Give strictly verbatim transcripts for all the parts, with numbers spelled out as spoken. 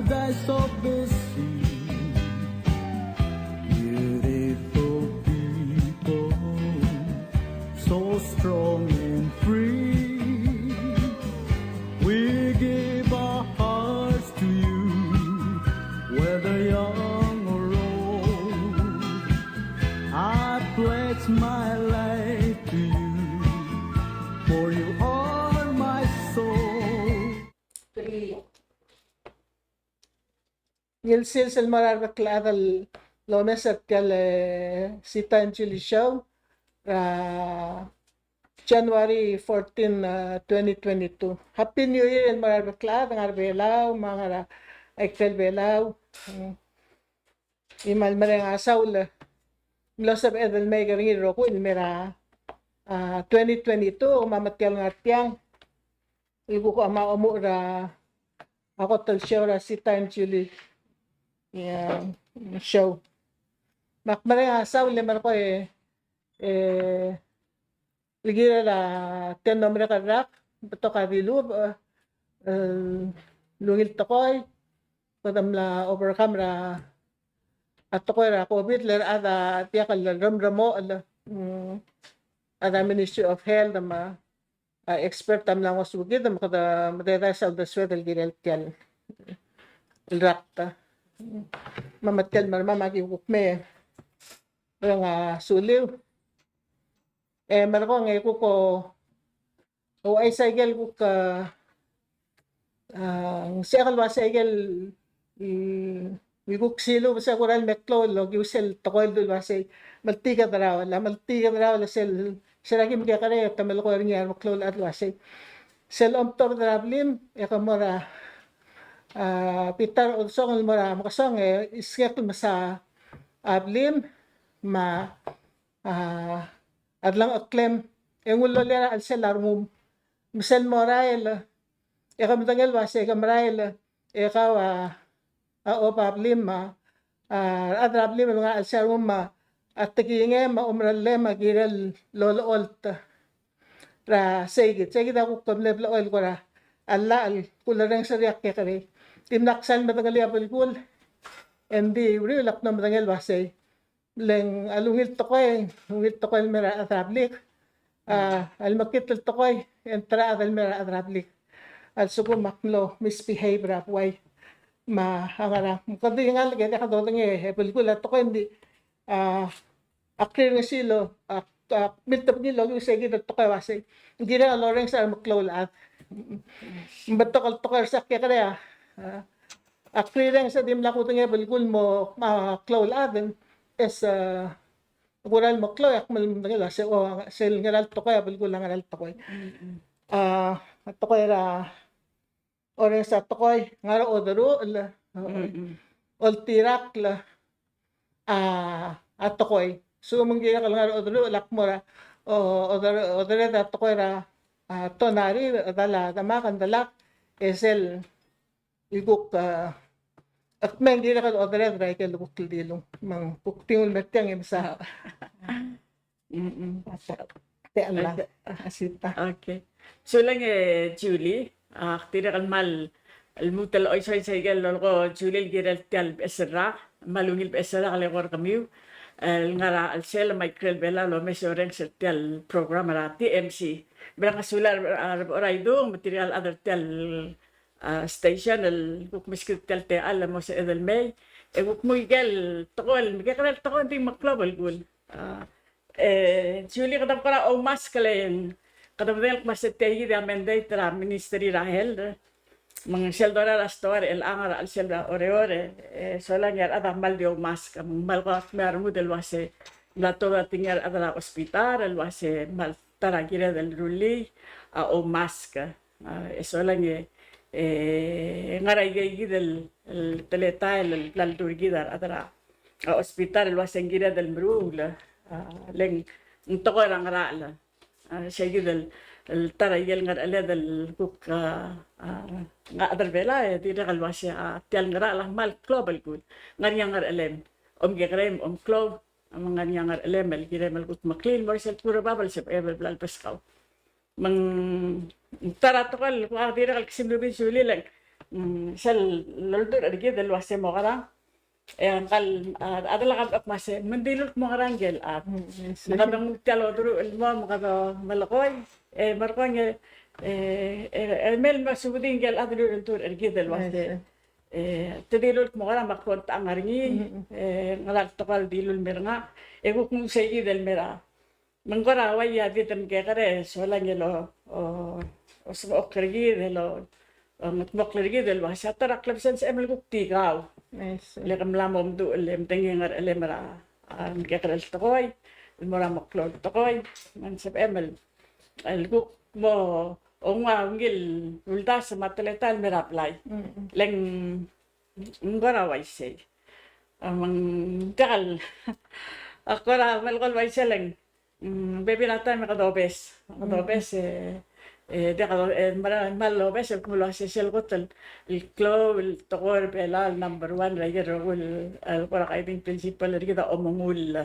Skies of the sea, beautiful people, so strong and free. We give our hearts to you, whether young or old. I pledge my life to you, for you are my soul. Ngilsils el mo er a rebek el chad el omes er tia el, e, Sita and Julie Show er a January fourteen, e, twenty twenty-two. Happy New Year el mo er a rebek el chad, ngar er a Belau, me a ngar er a ikrel Belau. Mm. E kmal mereng a saul el mlo sebeched el mei er ngii el rokui el mer a, a, twenty twenty-two, me a tia el ngar tiang. E kuk a mo omuchel er a kot el show er a Sita and Julie, e, show. Me ak mereng a saul el merkong e, e, el kirel a tia el merek el rak, betok a dilubech, e, el ungil tekoi, kede mla overcome er a, a tekoi er a COVID, le a rechad a diak el remremochel, mm, a rechad er a Ministry of Health, me a a expert a mla ngosukid me kede mededais a uldesued el kirel tia el rakt. Me a tia el mermam a ki kuk mei. Mereng a suliu. E merkong e kuk ouchais a ikel kuk, a, ng sebechek el uasei ikel, mm, el kuk siluub, se kuk el meklou el okiu sel tekoi el dul uasei. Meltii kede raol, a meltii kede raol sel, sel aki mekekerei e te melekoi er ngii a remeklou el chad el uasei. Sel omtobed er a blim, e ke mo er a, a, bita er a oldesong el mo er a mekesong, e, isngek el mesa a blim, me a, a, delengcheklem, e ng ullolia er a chelsel a rengum. Me sel mo rael, e ke medengei el uasei ke merael, e kau a, a oba blim me a, a rechad er a blim el ngar er a chelsel a rengum me a tekingem me a omerellem me a kirel lolecholt er a seikid. Seikid a kuk mle blechoel el kora llach el kulerrenges er ngii a kekerei. Dimlak sal medengelii a belkul, e ng di uriul ak mlo medengei el uasei le ng a lungil tekoi, ungil tekoi el mer a rechad er a blik. A, a lemekngit el tekoi, e ng ta er a chad el mer a rechad er a blik. A lsekum ak mlo misbehave er a buai. Me a ngar er a, me kede di ngalek e diak dodengei e belkul a tekoi, ng di, a, ak rirengesii el, ak, ak miltebengii el okiu seikid el tekoi el uasei. Ng kirel a lorrenges a remeklou el chad. Ng betok el tekoi er se ak kekerei a, a, ak rirenges e dimlak kudengei a belkul el mo, me a klou el chad, e se, e kurael mo klou e ak mle medengei el uasei, o, sel ngera el tekoi a belkul a ngera el tekoi. A, a tekoi er a orrenges a tekoi, ngar er a oderuchel, oltirakl a, a tekoi. Lsekum ng kirek el ngar er a oderuchel ak mo er a, o, odere-, odered a tekoi er a, a, tonari, a dal a demak, ng delak, e sel ikuk, a, ak mei ng kirek el odered er a ikel kuk el dilung. Me ng kuk tingel me tiang e mesa. Mm-mm. Te ala, a Sita. Okay. Sulang e Julie, ak dirrek el kmal lmuut el oisei sel ikel lolekoi Julie el kirel tia el beches el rak, kmal ungil beches el rak el eko er kemiu el ngar er a chelsel me a ikrel Belau el omes e orrenges er tia el program er a T M C. Mereng a sulang er a, er a Idung, me tirka el chad er tia el a, station el kuk meskid tia el techall el mo sebeched el mei, e kuk mo ikel tekoi el, mekekerei el tekoi el di meklou a belkul. A, e, Julie, kede kora oumask le ng, kede medengei el kmo se tia kid a mandate er a Ministry er a Health. Me ng sel dorael a stoa er chelechang er a chelsel a Oreor, e, solang e a rechad a kmal di oumask, me ng kmal kora kmei a rengud el uasei ng mla tobed a tekingel a rechad er a hospital el uasei ng kmal ta er a kired el rullii a oumask. A, e solang e, e, ngar er a ikei kid el, el teletael el bla ledu er kid a rechad er a, a, hospital el uasei ng kired el meruul, a, le ng tekoi er a ngerachel. A, sei kid el, el ta er a ikel ngercheled el kuk, a, a, ngak a chad er Belau, e dirrek el uasei, a, tia el ngerachel a kmal klou a belkul. Ngar er ngii a ngerchelem. Om kekerei, om klou, me ngar er ngii a ngerchelem el kirem el kudmeklii el mo er sel kurebab el sebechel el bla lebeskau. Me ng ta er a tekoi el kuk dirrek el ksim el ubi Julie le ng mm, sel lolduch er kid el uase mo ngerang. E ngkal, a, a delak a bek me se, me ng dilu el kmo ngerang ngike el chad. Mm, mm, me kede nguu tia el oderuchel el mo, me kede melekoi, e, merekong e, e, e, e mei el mo subedii ngike el chad el lolduch er kid el uase. E, te dilu el kmo ngerang me ak kuk ta ngar er ngii, e, ngera el tekoi el dilu el mer ngak, e kuk nguu sei kid el mer a. Me ng kora ua ia di te mekekerei, solang el o, o, osmechokl er kid, el o, o, ngetmokl er kid, el uase a ta er a klebesei e ng sebechem el kuk di kau. Le ke mla mo mdu, le medengei a ngerchelem er a, a, mekekerei el tekoi, el mo er a meklou el tekoi, me ng sebechem el, el kuk mo, o, nguu a ungil uldasu me a teletael el mer a blai. Le ng, ng kora uaisei. A, me ng diak el, a kora melekoi el uaisei le ng, mm, bebil er a taem e kede obes. Kede obes, e, e, diak kede, e, mera, me a lobes, el kmo el uase sel kot el, el klou, el tekoi er a Belau el number one, er a ikel rokui el, el kora guiding principle er kid a omengull.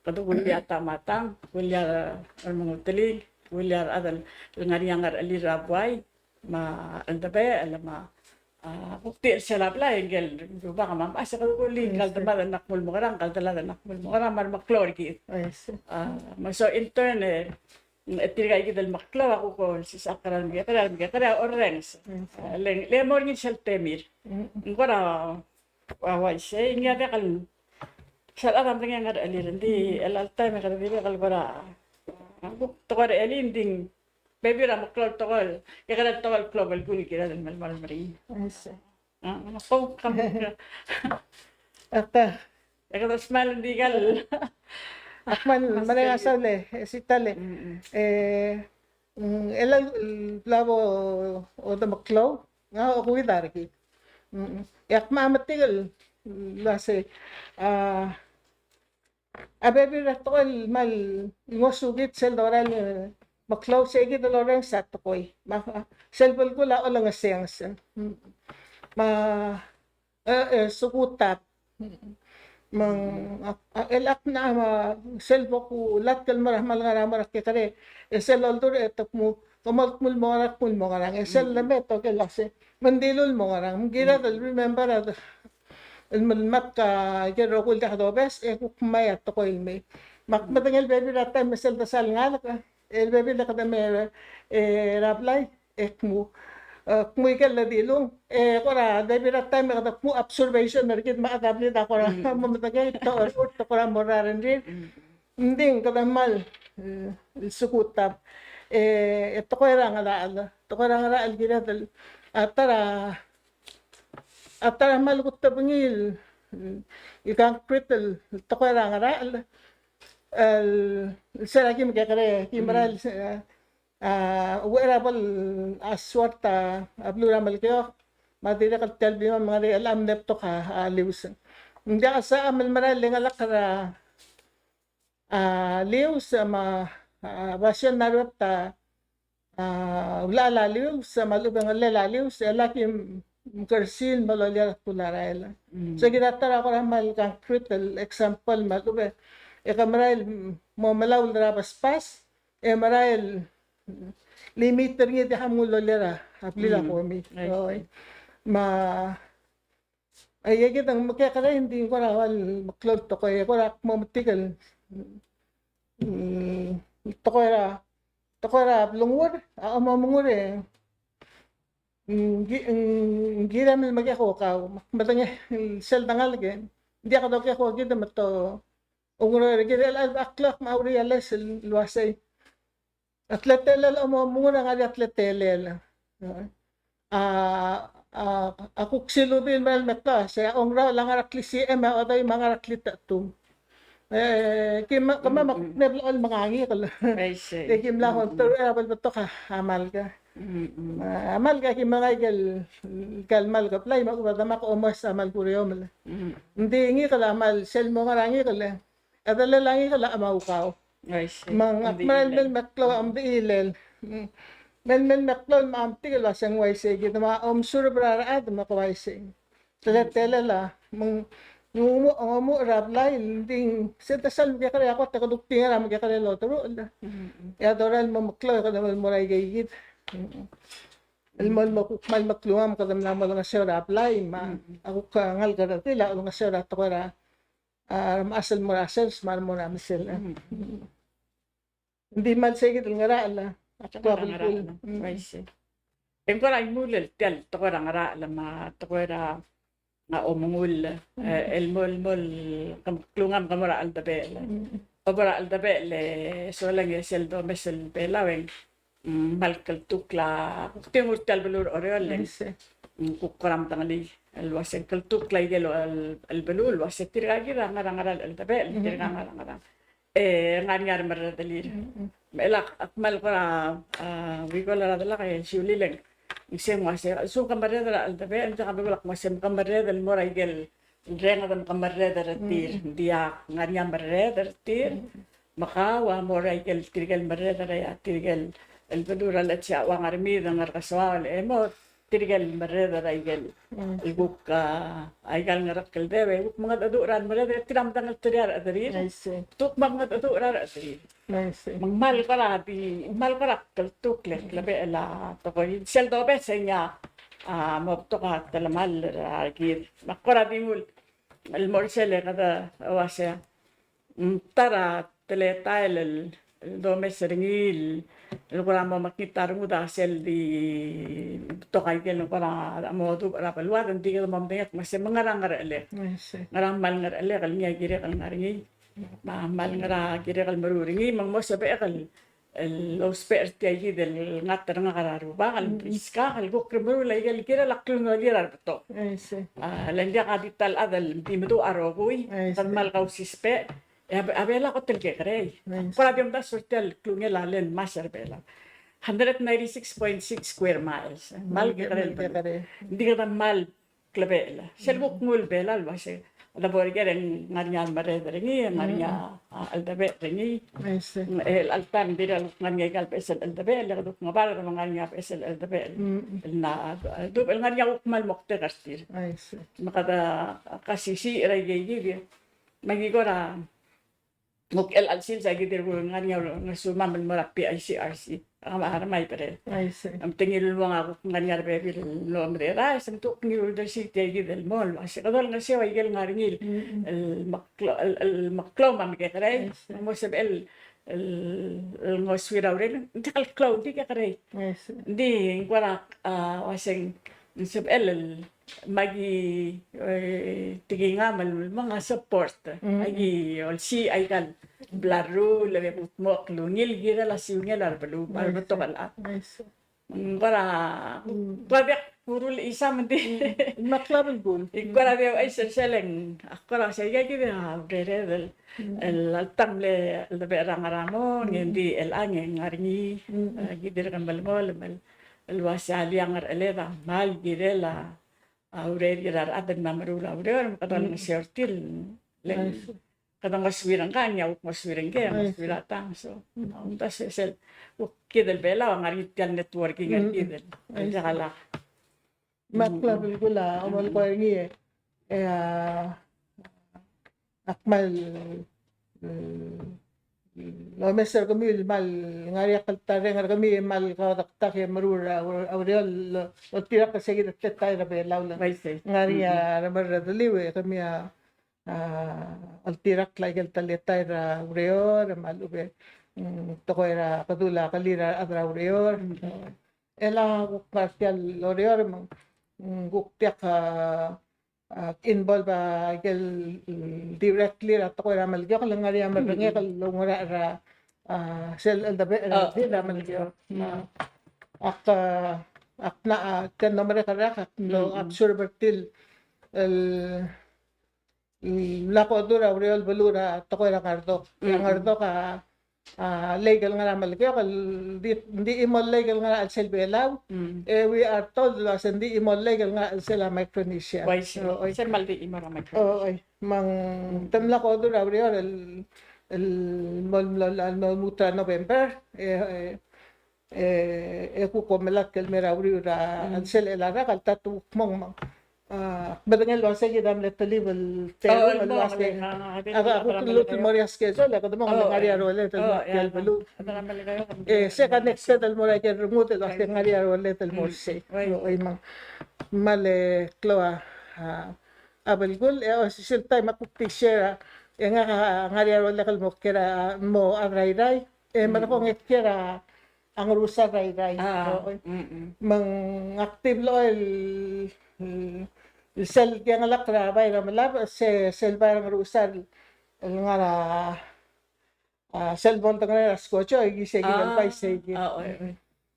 Kede kulia a ta me a tang, kulia a remengeteling, kulia a rechad el ngar er ngii a ngerchelir er a buai, me a cheldebechel, me a, a, kuk di el sel a blai, ngike el rubak me a mechas, e kede kulia, ngkal demad a ngak kmo el mo ngerang, ngkal delad a ngak kmo el mo ngerang, me a remeklou er kid. A, me so in turn, e, e tirka kid el meklou a kuk olsisechakl er a remekekerei, a remekekerei a orrenges. A, le, le mo er ngii sel temir. Ng kora, a, uaisei, ngii a diak el, sel chad a medengei a ngerchelir, ng di, el, el taem e kede dirrek el kora, a, kuk tekoi er a elii, ng di ng bebil er a meklou el tekoi el, kekerei el tekoi el klou el belkul el kired el melemolem er ngii. Ata. E kede smile el di kal. Ak kmal mereng a saul e, e sitale. E, mm, el, el bla bo, o, de meklou, ng a okeuid a rekik. Mm, mm. E ak kmal metik el, el uase, a, a bebil er a tekoi el kmal ngosukid sel dorael el meklou, sei kid el orrenges a tekoi. Me a, sel belkul a olengesenges. Me a, e, e, sukutap. Me ng, a, a, el ak mla, me a, sel bo kulatk el mo er a kmal ngar er a mo er a kekerei. E sel oldurech e te kmo, kemam kmo el mo ngerang, kmo el mo ngerang. E sel leme e te oker el uase, me ng dilu el mo ngerang. Me ng kired el remember a, el melematk a ikel rokui el diak dobes, e kuk mei a tekoi el mei. Me ak medengei el bebil er a taem me sel desal ngalek, el bebil e kede mei, e, er a blai, e kmo, e, kmo ikel dilu, e, kora bebil er a taem e kede kmo observation er kid me a chad a blid a kora mo medengei, te orrurt, te kora mo er a rengrir. Ng di ng kede kmal, e, el sukutap. E, e tekoi er a ngerachel, tekoi er a ngerachel el kired el, a ta er a, a ta er a kmal kutebengii el, el concrete el tekoi er a ngerachel, el, el sel a ki mekekerei, ki mera el, a, uchei er a bo el, a, suart a, a beluu er a Melekeok, me a dirrek el tia el bimam me ng ngar er ngii el mle betok a, a lius. Ng diak a secham el mera el ngalek er a, a, lius, me a, a, basio el ngar er a, a, ulechal a lius, me a lechub e ng ngelel a lius, e le ki mekersil me lolia er a bkul a rael. Mm. So kid a ta er a kora kmal concrete el example me a lechub e ke merael mo melaul er a besbas, e merael limit er ngii e diak a mnguu lolia er a blil a komi. I see. Oi. Me a, e, e kid a mekekerei, ng di ng kora ua el meklou el tekoi, e kora kmo metik el, mm, tekoi er a, tekoi er a blengur, a omengur e, mm, ki-, mm, kirem el mekek a kau, me ak medengei sel dengalek e ng diak dokek a kid me te ongeru er kid el, el, a klok me a uriul el uasei. A teletelel a omengur a ngar er ngii a teletelel. A, a, a kuk silubii el merael el meklou, se a ongraol a ngar er a klisiich me a odoi me a ngar er a klitechetum. E, ki me, kemam a kuk mle blechoel el menga ngikel. I see. E ki mla hon teru er a bo el betok a, a malk. Mm, mm. A, a malk a ki menga ikel, ikel malk a blai me a lechub e demak a omes a malk er a uriul. Mm. Ng di ngikel a kmal sel mo ngar er a ngikel. A delel a ngikel a chemau kau. I see. Me ng ak merael mei el meklou a omdechilel. Mm. Mei el, mei el meklou me a omtik el uaseng uaisei kid me a omsurb er a rechad me ke uaisei. Teletelel a, me ng, ng omuchel, ng omuchel er a blai, ng di ng, se te sal mekekerei a kot e kede kuk di ngar er a mekekerei el oteruchel. Mm, mm. E a dorael el mo meklou e kede mo er a ikei kid. Mm, mm. el mo, el mo kuk kmal meklou a kede mla mo olengeseu er a blai, me a kuk ngalek er a redil a olengeseu er a tekoi er a, a, remechas el mo er a sers, me a remo er a mesel. Ng di kmal sei kid el ngerachel a, a tekoi er a ngerachel. Mm. I see. E ng kora imul el tia el tekoi er a ngerachel me a tekoi er a, a omengull, e, el mo, el mo, el kom klungam kom er a cheldebechel. Mm. Kom er a cheldebechel e solang e sel domes el Belau e ng, mm, kmal kltukl a, kuk di nguu tia el beluu er a Oreor e ng, I see, mm, kuk kora medengelii el uase ng kltukl a ikel, el, el beluu el uase tirka kid a ngar er a, ngar er a cheldebechel, tirka ngar er a, ngar er a e ngar er ngii a remerredelir. Mm, mm. Me chelecha ak kmal kora, a, ui ko er a delak e siulileng. Ng sei ng uase, a lsekum ke merreder er a cheldebechel, ng diak a belkul a kmo se ke merreder el mo er a ikel renged me ke merreder er tir. Mm, mm. Ng diak, ngar er ngii a merreder er tir. Mm, mm. Me kau a mo er a ikel tirkel merreder er a tirkel, el beluu er a lechub e ng ua Ngermid, Ngerkesoaol, e mo tirkel merreder er a ikel, mm, el kuk, a, aika el ngerekeldeb, e kuk mengedecheduch er a remerreder, e tir a medengelterir a rechederir. I see. Te kuk mo mengedecheduch er a rechederir. I see. Me ng kmal kora di, kmal kora kltukl e klebechel a tekoi. Sel domes e ng, a, mo betok a telemall er kid. Me ak kora di nguu el mo er sel e kede uase ng ta er a teletael el, el domes er ngii el, el kora mo mekngit a rengud a sel di betok a ikel kora mo dubech er a beluad, ng di kede mo medengei el kmo se me ngera ngerechelek. I see. Ngera kmal ngerechelek el ngii a kirek el ngar er ngii. Me a kmal ngera kirek el meruul er ngii, me ng mo sebechek el el ousbech er tia kid el ngat er ngak er a Rubak el, mm, briskak el kuk remeruul a ikel kirel a klungiolel a rebetok. I see. A, le ng diak a di ta el chad el di meduch a rokui, I see, kede kmal kausisbech, e a Be-, a Belau a kot el kekerei. I see. Kora di omdasu er tia el klungiolel a lengmas er a Belau. Hundred ninety-six point six square miles. Kmal, mm, kekerei el, kekerei. Ng di kede kmal klebechel. Sel kuk nguu el Belau el uase, a debo er ker e ng ngar er ngii a merreder er ngii, e ng ngar er ngii a, mm, a cheldebechel er ngii. I see. E, el alta ng dirrek el kuk ngar er ngii a ikal beches el cheldebechel, e kede kuk ngebard e ng ngar er ngii a beches el cheldebechel. Mm. El na, a, dubech el ngar er ngii a kuk kmal moktek er tir. I see. Me kede kasisiich er a ikei kid, me aki kora kuk el chelsel a kid el kuk ngar er ngii a ngesumam el mo er a P I C R C. A, a, a, a, I see. Ng te ngii el uang a kuk ngar er ngii a rebebil el mlo medechor, e se ng te kuk ngii el uldersii tia kid el mo el uase kede olengeseu a ikel ngar er ngii el, mm, el meklou, el, el meklou me a mekekerei. I see. Ng mo sebechel el, el ngosuir a urerem, ng diak el klou, ng di kekerei. I see. Ng di ng kora, a, uase ng sebechel el me aki, e, tekingam el mong a support. Mm. Aki olsiich a ikal bla leruul e kuk mo klungii el kirel a siungel a rebeluu, a rebetok el chad. I see. Mm, kora, mm, kora diak kuruul isam ng di. Mm. Me a klou a belkul. Ng kora di ouchais er sel e ng, a kora se ikei kid a urered el, mm, el alta ng mle cheldebechel er a Ngeramong, e ng di chelechang e ng ngar er ngii, mm, e, kid el kmal melemolem el, el uase a liang er cheled a kmal kirel a a urerir a rechad el mla meruul a ureor, me kede olengeseu er tir, le, kede ngosuir ngka, ngii a kuk ngosuir ngke, ngosuir a tang, so, omdasu e sel, kuk kid el Belau a ngar er ngii tia el networking er kid el, el diak a lak. Me a klou a belkul a, omelekoi er ngii, e, a, ak kmal, mm, omes er kemiu el kmal ngar er ngii a kltarreng er kemiu el kmal kaodektak e meruul a ure-, a ureor el oltirakl er se kid el teletael er a Belau el ngar er ngii a remerredeliu e kemiu a, a, oltirakl a ikel teletael er a ureor, me a lechub e, mm, tekoi er a kedul a kelir a rechad er a ureor. Mm. E le kuk ngar tia el ureor, me ng, mm, kuk diak a, a, involve a ikel, mm, directly er a tekoi er a Melekeok, le ngar er ngii a merengek el oungerachel er a, a, sel cheldebechel er a, a, Melekeok. Mm. Ak, a, ak mla, a, tia el mlo merek el rak, ak mlo observe er tir el, el mla kodu er a ureor el beluu er a tekoi er a Ngardok. Mm. Ngardok a, a, lake el ngar er a Melekeok, el di, di chimo el lake el ngar er a chelsel Belau. Mm. E we are told el uase ng di chimo el lake el ngar er a chelsel a Micronesia. Oi, se, o, oi. Se el kmal di chimo er a Micronesia. O, oi. Me ng, mm, te mla kodu er a ureor el, el mo, mo, mo, mo lmuut er a November. E, e, e, e kuk omelatk el mei er a uriul er a, mm, chelsel a rak, alta te kuk mong, mong. a, medengei el uasei kid a mle telib el teru, el uasei a kuk lmuut el mo er a schedule, e kede mo ngar er ngii a rolel el mo er tia el beluu. E se connected el mo er a ikel rengud el uasei ngar er ngii a rolel el mo er sei. Oi, me ng kmal klou a, a belkul, e osisiu el taem a kuk di share, e ngak a ngar er ngii a rolel el mo kiei er a, mo chad er a Irrai, e merekong e kiei er a Ngerusar er a Irrai. Me ng active el, el sel kengelakl er a bai er a Melab, se, sel bai er a Ngerusar el ngar er a, a, sel bo el dengerenger er a skojo, e ki sei kid el bai sei kid.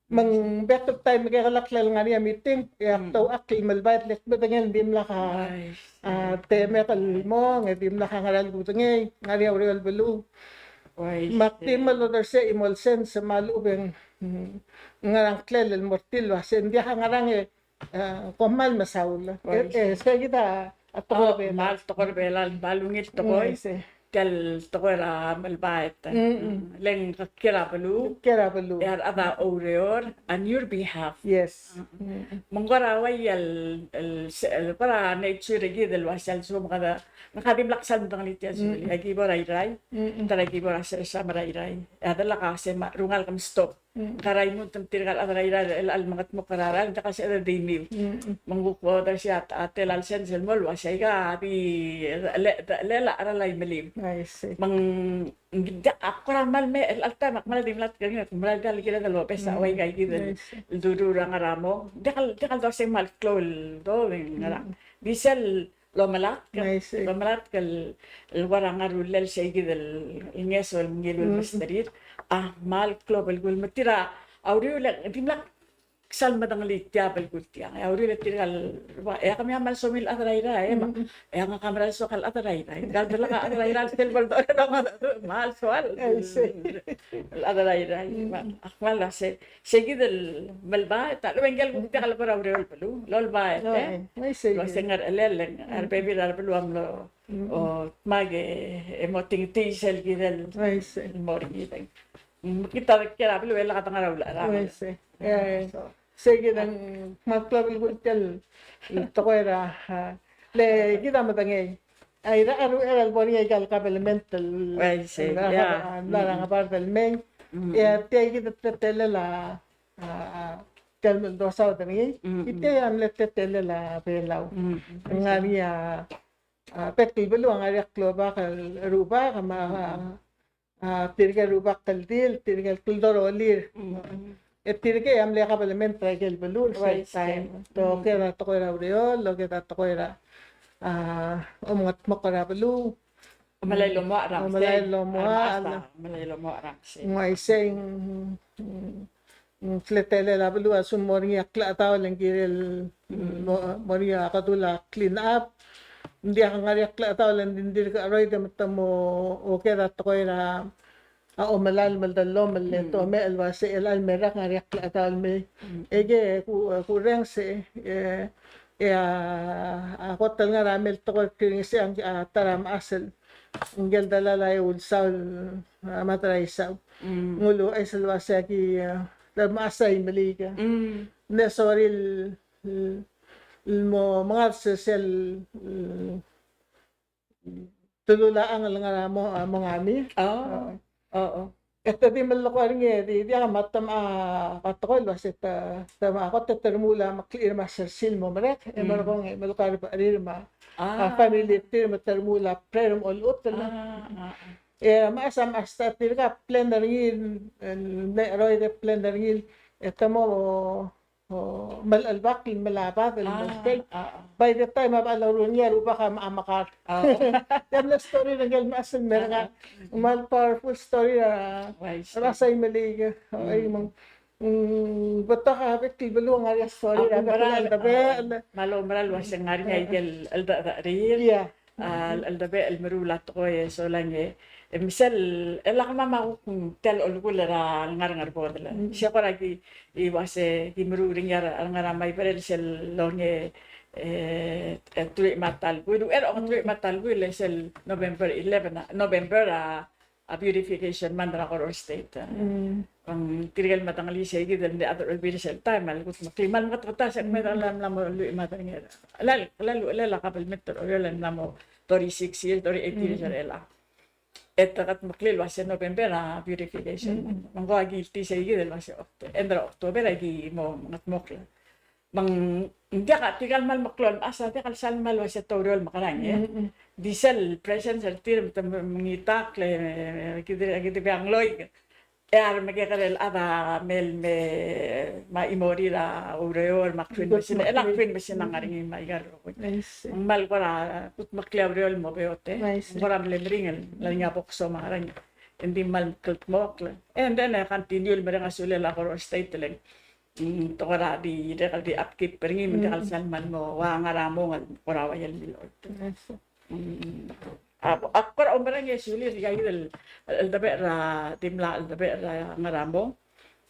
Me ng bek el taem e ke kelakl el ngar er ngii a meeting, e ak touchakl el melbaet el kmo medengei el dimlak a, a, temek el mong, e dimlak a ngera el kudengei, ngar er ngii a ureor el beluu. Me ak di mle odersii el mo el sense me a lechub e ng, mm, ngerang klel el mo er tir el uasei ng diak a ngerang e, e, kom kmal mesaul. E, e, se kid a tekoi er a Belau. Kmal tekoi er a Belau, me a ungil tekoi. Tia el tekoi er a melbaet. Le ng kiei er a beluu. Kiei er a beluu. E a rechad a oureor on your behalf. Yes. Me ng kora uai el, el, el kora nature er kid el uasei a lsekum kede, ng kede dimlak sal medengelii tia el sulir. Aki bo er a Irrai. Te aki bo er a se, summer er a Irrai. E a delak a se me a rengalek a mstop. Ngka er a imut me tirka el chad er a Irrai el, el mengetmokl er a rael, ng diak el sebeched el di miu. Me ng kuk bo odersii a, a tela el sense el mo el uasei aika a di, le, le, le a cheral a Imeliu. Me ng, ng diak a kora kmal me, el, el taem ak kmal di mlatk er ngii, ak mera el diak el kired el obes a uai aika kid el, el duruul er a ngar er a mong. Diak el, diak el doseng kmal klou el do, ngerang. Di sel lomelatk, lomelatk el, el ua er a ngar er a ulel sei kid el ngeso el ngiluu el mesterir, a kmal klou a belkul me tir a uriul e dimlak sal medengelii tia belkul tiang. E a uriul e tirka el, e a kemiu a kmal somiu el chad er a Irrai, e, me a, e a ngak a mera el soak el chad er a Irrai. Ngka el delak a chad er a Irrai el sel bo el do, kmal soal el chad er a Irrai. Me a kmal a se Sei kid el melbaet, a lechub e ngike el kuk diak el bo er a ureor el beluu, el olbaet, e. Uaisei. El uasei ngerchelel, a rebebil er a beluu a mlo, o, dmak e mo tingtii sel kid el mo er ngii. Me kid a kiei er a beluu e lak a dengar er a ulecherang. Uaisei. E, sei kid a kmal klou a belkul tia el tekoi er a, a, le kid a medengei. A Irrai a uchei er a lebo er ngii aika el kabelment el, uaisei, el, a, a, ngar er a ngebard el mei. E tia kid a teletelel a, a, a, tia el mle dosaod er ngii. E tia a mle teletelel a Belau. Ngar er ngii a, a, bek el beluu a ngar er ngii a klobak el rubak, me a, a, tirke el rubak el dil, tirke el kldorolir. E tirke a mle kabelment er aike el beluu er sel taem. Te okeda tekoi er a ureor, okeda tekoi er a, a, omengetmokl er a beluu. Omelai el omoachel er a, omelai el omoachel er a, omelai el omoachel er a. Ng uaisei, ng, ng teletelel a beluu a lsekum mo er ngii a klechedaol e ng kirel mo, mo er ngii a kedul a clean up. Ng diak a ngar er ngii a klechedaol e ng di dirk cheroid e me te mo okeda tekoi er a, a omelai el meldellomel e te omecher el uasei chelecha el me rak ngar er ngii a klechedaol el mei. E ke ku, kurrenges e, e a, a kot el ngar er a mei el tekoi el kirrenges a, a ta er a mechas el ngike el delal a Eulsaul, a Madraisau. Ng uluuchais el uasei aki, a, le mechas a Imeliik. Ng sorir el, el, el mo mengadesei sel, el, telulachang el ngar er a mo, a, mongami. E te di melekoi er ngii e di, diak me te mla, a, tekoi el uasei te, te mla kot e te remuul a meklechir me a sersil el mo merek, e merekong e melekoi a rebecherir me a, a, family er tir me te remuul a prayer me a olechutel. E a mechas, a mechas a tirka a plan er ngii, el mle cheroid e plan er ngii, e te mo o, melechelbakl el melabad el meskei. By the time a bechal loruul ngii a rubak a, a mekar. Tia mle story er ngike el mechas el merek. Kmal powerful story er a, er a Imeliik. Oi, me ng, mm, betok a bek el beluu a ngar er ngii a story er a, kmal oumera el uasei ngar er ngii a ikel cheldecheduch er tir. A, el, el debechel el meruul a tekoi e solang e, e me sel, e lak mla kuk tia el olkul er a lengar er a Ngerbodel. Se kora ki, e uasei ki meruul er ngii a, a ngar er a Maiberel sel longe, e, e teruich me a ta el buil, e, o, teruich me a ta el buil, e sel November eleven, a, November a, a beautification month er a Koror State. Mm. Me ng tirke el medengelii sei kid el mle chad er a Olbiil er sel taem a lekutmeklii me a le meketeketang se kmeed el mla mo lluich me a tang er ngii. Chelecha, chelecha, chelecha el kabelment er a Oreor el mla mo thirty-six years, thirty-eight years er chelechang. E te kudmeklii el uase November a beautification. Mm. Me ng ko a guilty sei kid el uase Oct-, end er a October a ki mo mengetmokl. Me ng diak a tirka el kmal meklou el mechas a diak el sal kmal uase te oureor el mekerang, e. Mm, mm. Di sel presence er tir me te mengitakl, e, kid, kid a ngloik. E a remekekerei el chad a mei el me, me a chimorir a ureor, me a kfilm machine, e le kfilm machine a ngar er ngii me aika el rokui. I see. Ng kmal kora kudmeklii a ureor el mo beot, e. I see. Ng kora mle meringel, le ng a bokso me a ngerang. Engdi kmal kldmokl. And then, e continue el mereng a sulel a Koror State le ng Mm, te kora di, dirrek el di upkeep er ngii, me ng diak el sal kmal mo ua ngar er a mong el kora ua el miloit. Mm. A, a kora oumerang e sulir ika kid el, el cheldebechel er a, di mla cheldebechel er a ngar er a mong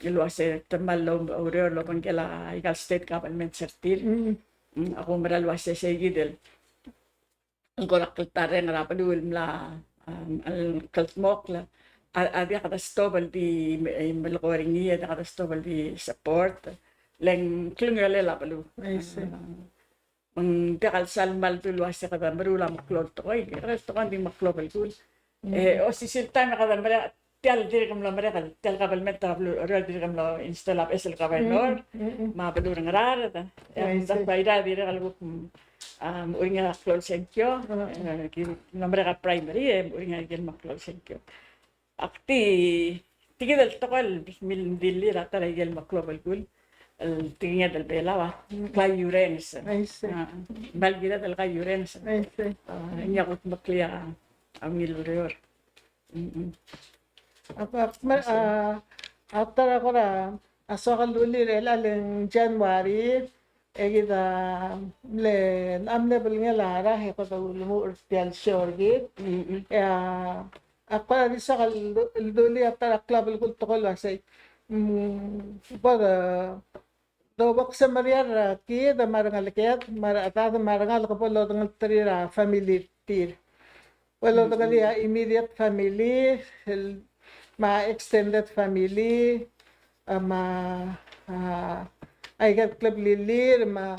el uase te kmal oureor el obengkel a ika el state government er tir. Mm. Mm, a kumerang el uase sei kid el ng kora kltarreng er a beluu el mla, um, el kldmokl a, a diak de stop el di me-, melekoi er ngii, a diak de stop el di support. Le ng klungiolel a beluu. I see. Uh, me ng diak el sal kmal dmu el uase kede meruul a meklou el tekoi, kede tekoi di meklou a belkul. Mm. E, osisiu el taem e kede merek, tia el dirk mlo merek, tia el kabelment er a beluu er a Oreor el dirk mlo install a beches el governor, mm, mm, mm, me a beluu er a Ngaraard. E, I see. Ng dirk el kuk, mm, um, uringel a klou el sengkio, mm, e, ki mlo merek a primary, e, uringel a ikel meklou el sengkio. Ak di, di kid el tekoi el mil-, dilu er a ta er a ikel meklou el belkul, el tekinged el Belau a, mm, klaiurenges. I see. A, kmal kired el klaiurenges. I see. A, ngii a kudmeklii a ungil ureor. Mm-mm. Ak, ak, mer-, a, a ta er a kora, a soak el dulii er chelechang e ng January, e kid a mle, a mle belngel a rak e kede ulemuchel er tia el show er kid. Mm-mm. E a, a kora di soak el du-, el dulii a ta er a klou el belkul el tekoi el uasei. Mm, bo de, dobok semeriar er kid me a rengeleked, me a rechedad me a rengalek bo lodengelterir a family er tir. Bo lodengelii a immediate family, el, me a extended family, a, me a, a, aike el kleblilir, me a,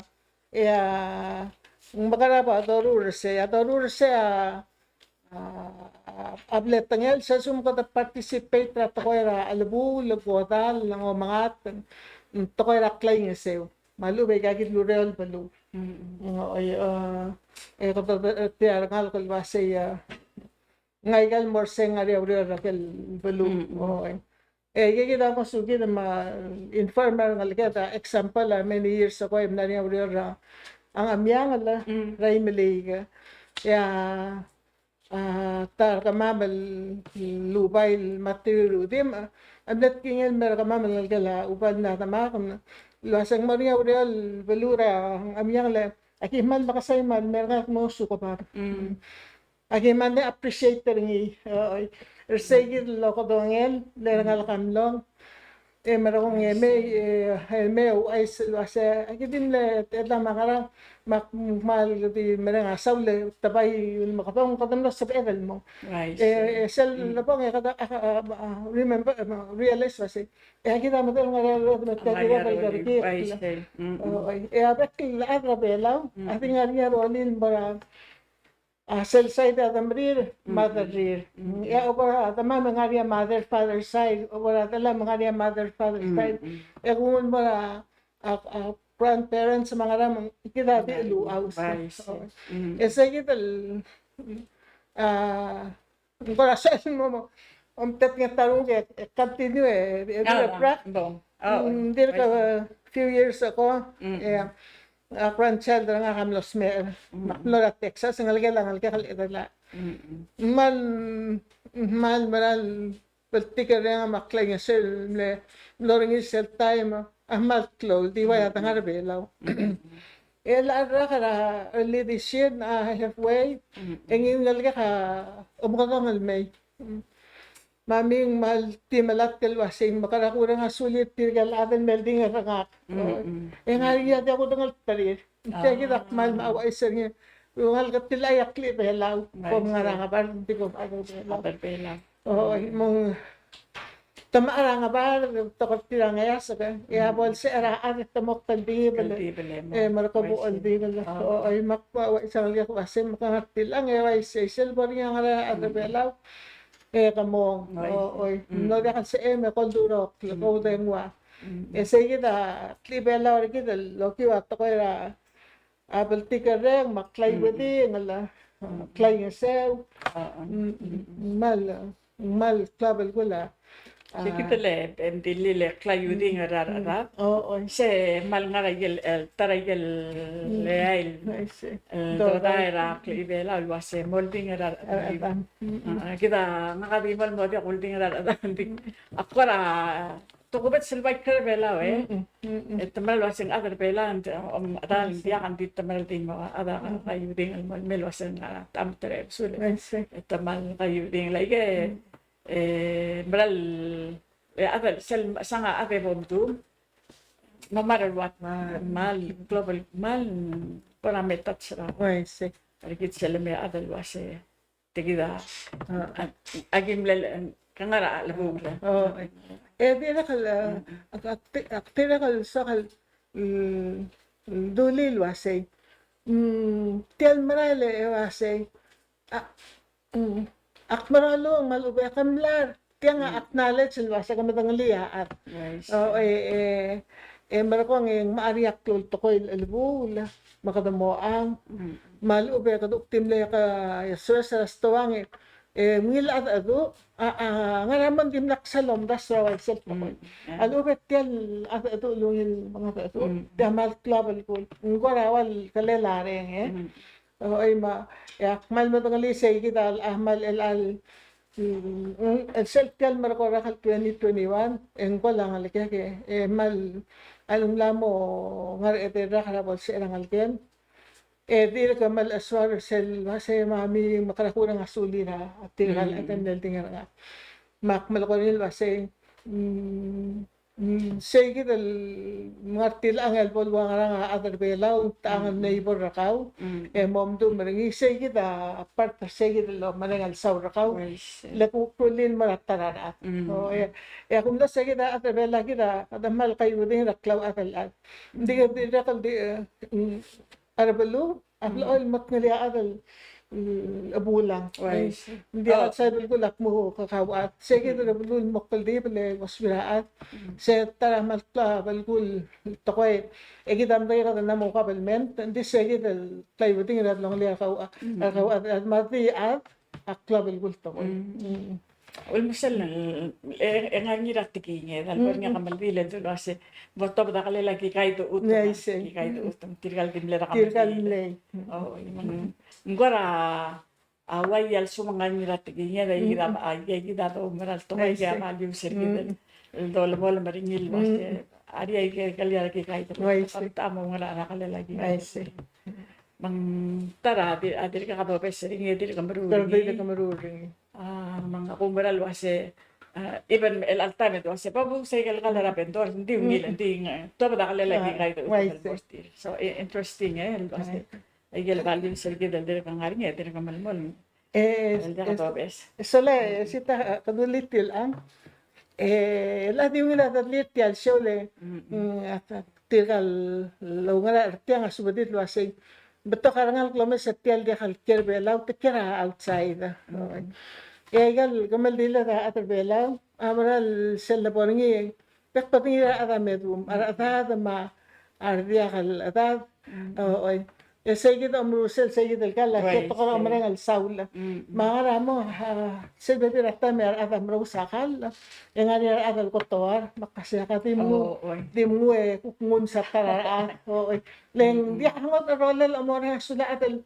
e a, ng mekerang a doruul er sei, a doruul er sei a, a, a bletengel, se lsekum kede participate er a tekoi er a chelebuul, el kodall, el ngomengat, tekoi er a klaingeseu. Me a lechub e aika kid el ureor el beluu. Mm. Ng, oi, a, e kede, e, tia el ngalek el uasei, a, ng aika el mo er sei e ng ngar er ngii a ureor er a ikel beluu. Mm, mm. Oi. E, aike kid a mo sukid me a inform er a rengeleked a example a many years ago e mla er ngii a ureor er a Ngchemiangel, mm, er a Imeliik. E a, a, ta er kemam el Ubai el Matthew Rudimch, a mle tekingel el mer kemam el ngelekel a Ubai el mla demak, el uasei ng mo er ngii a ureor el beluu er a Ngchemiangel, aki kmal mekesai me a lmerek a kmo sukebab. Mm. Aki kmal appreciate er ngii, oi. Er sei kid el okedongel, le rengalek a mlong. E merekong e mei, e, e mei ouchais el uasei, aki di mle techellam a ngerang, me ak kmal di mereng a saul e te bai el mekedong, kede mlo sebeched el mong. E, e sel lebong e kede, a, a, a, remember, e, realize el uasei. E aki di medengei el ngar er ngii a ureor me te di bai ker kid. Oi. E a bek el chad er a Belau, a di ngar er ngii a rolel el mo er a A sel side a demerir, me a derrir. E a obo er a demam e ng ngar er ngii a mother father side, obo er a delam e ng ngar er ngii a mother father side. E kuk mo er a, a, a grandparents me a ngerang, me kid a di uluuchais. E se kid el, a, ng kora sel mo, mo, omtetngel a renguk e, e continue e, e, e, practice. Dirk a few years ago, e, a grandchild er ngak a mlo smecher, me ak mlo er a Texas, ngelekel a, ngelekel a, ngelekel a. Kmal, kmal mera el bltikerreng me a klaingeseu el mle, mlo er ngii sel taem, a kmal klou, di ua a dengar er a Belau. E a rak er a early this year, a halfway, e ngii ngelekel a omekedong el mei. Me a mei ng kmal di melatk el uasei ng mekera kureng a sulir tirke el chad el meldingel er ngak. E ng ngar er ngii a diak kudengelterir. Ng tia kid a kmal me a uaisei er ngii. Ng ngalek tia el klechibelau. Kom ngar er a ngebard, ng di kom ngar er a Belau. Oi, me ng te mechar a ngebard, te kuk tir a ngeasek, e a bo lsecher a chad e te mo kldibel. Kldibel, e mo. E, me a rekmo bo kldibel. Oi, me ak ua, ua isang el kuk uasei me ke ngar tiang e uaisei, sel bo er ngii a ngerachel a chad er Belau. E kemong, oi. Oi, no diak el sebechem e koldurokl, kodengua. E sei kid a klechibelau er kid el okiu a tekoi er a a bltikerreng, me a klaiuedingel, a klai ngeseu. Ng kmal, ng kmal klou a belkul a. Sei kid el, e, ng di le klaiuedingel er a rechad. Se kmal ngar er a ikel, el ta er a ikel, el, el dorael er a klechibelau el uasei mo oldingel er a rechad. A, kid a ngak a di mo, mo diak oldingel er a rechad, ng di. Ak kora tokubets el bai ker er Belau, e. E te mera el uasei ng chad er Belau, ng di, om, a chad el diak, ng di te mera el di mo, a chad a kaiuedingel el mo, me el uasei ng, a, ta me terebesul. E te mera el kaiuedingel aike, e, mera el, e, a chad el sel, sang a chad e bo mdung. No matter what, kmal, global, kmal, kora metouch er a. Uaisei. Er kid sel me a chad el uasei. Te kid a, a, a kim le, ke ngar er a chelebuul. O, e. E dirrek el, a, ak, ak, ak dirrek el soak el, mm, dulii el uasei. Mm, tia el merael e uasei. A, mm, ak meral lmuut e ke mla er tiang a acknowledge el uasei ke medengelii a chad. O, e, e, e merekong e ng mechar a klou el tekoi el chelebuul, me kede mo ang. Me a lechub e kede kuk di mle ke, e, soes er a stoang e, e, ungil a cheldecheduch, a, a, ngar er a mong e dimlak sel omdasu er a uaisei el tekoi. A lechub e tia el cheldecheduch el ungil me ng cheldecheduch, tia kmal klou a belkul. Ng kora ua el kelel a reng, e. Oi, me, e ak kmal medengelii sei kid a, a kmal el, el, mm, el sel tia el merek er a rak el twenty twenty-one, e ng kmal a ngelekek e, e kmal, a lmla mo ngar er a rak er a bo lsecher a ngelekem. E dirk kmal soak er sel, uasei me a mi mekerekong a sulir a tirka el chad el mle oldingel er ngak. Me ak melekoi er ngii el uasei, mm, Mm, sei kid el ngar tilechang el bo el ua ngerang a chad er Belau, te ngar er a neighbor er kau, e mo mdum er ngii, sei kid a part er sei kid el omereng el saul er kau. Le kuk rullii el mo er a ta er a rechad. O, e, e a kumdasu e kid a chad er Belau kid a, a kmal kaiuedingel er a klauchad el chad. Ng di, dirrek el di, e, mm, a rebeluu a blechoel el mekngelii a chad el, mm, chebuul. Ng diak el sal belkul a kmo ke kauchad. Sei kid a rebeluu el mo kldibel e ousbech er a chad. Se ta er a kmal klou a belkul el tekoi. E kid a medengei kede mla mo kabelment, ng di sei kid el klaiuedingel er a delongelii a kau, a kauchad, me a di chad a klou a belkul el tekoi. Ulemes el, e, e ngar er ngii er a tekinged, a lebo er ngii a kemeldiil el dulu el uase, bo tobed a kelel a kikaid a chutem, kikaid a chutem, tirka el di mle er a kemeldiil. O, ng kora, a, uaia el sum ngar er ngii er a tekinged, a, kid a, a, kid a doumera el tekoi, kid a values er kid el, el dolemolem er ngii el uase, a, ria kid a kelel a kikaid a chutem, a mo ngar er a kelel a kikaid a chutem. Me ng ta er a, a di, a dirk kede obes er ngii, dirk meruul er ngii. A, me ng ak oumera el uase, a, even el alta me te uase, bo, bo, sei kid el kall er a vendor, ng di ungil, ng di, ng, tobed a kelel a kikaid a chutem el mo er tir. So, i-, interesting, e, el uase. Aike el values er kid el dirk ngar er ngii, dirk melemolem. E, el diak dobes. E, solae, e, sel ta, e, kede dulii tiang. E, el di ungil a delir tia el show le, mm, a, a, tirka el oungerachel er tiang a subedid el uasei. Betok a rengalek el omes er tia el diak el kiei er Belau, te kiei er a outside. E aika el kemeldilel a chad er Belau, a mera el sel lebo er ngii, bek bedengir a rechad a medum, a rechedad me a rediak el chedad. Oi. E sei kid a omerusel, sei kid el kall, a tekoi er a omereng el saul. Me a ngar er a mong, a, sel bebil er a taem e a rechad a merous a kall, e ngar er ngii a rechad el kotoar, me ak uase ak di mnguu, di mnguu e kuk nguu a ta er a rechad. Oi. Le ng diak a ngodech a rolel a omereng a sulir a chad el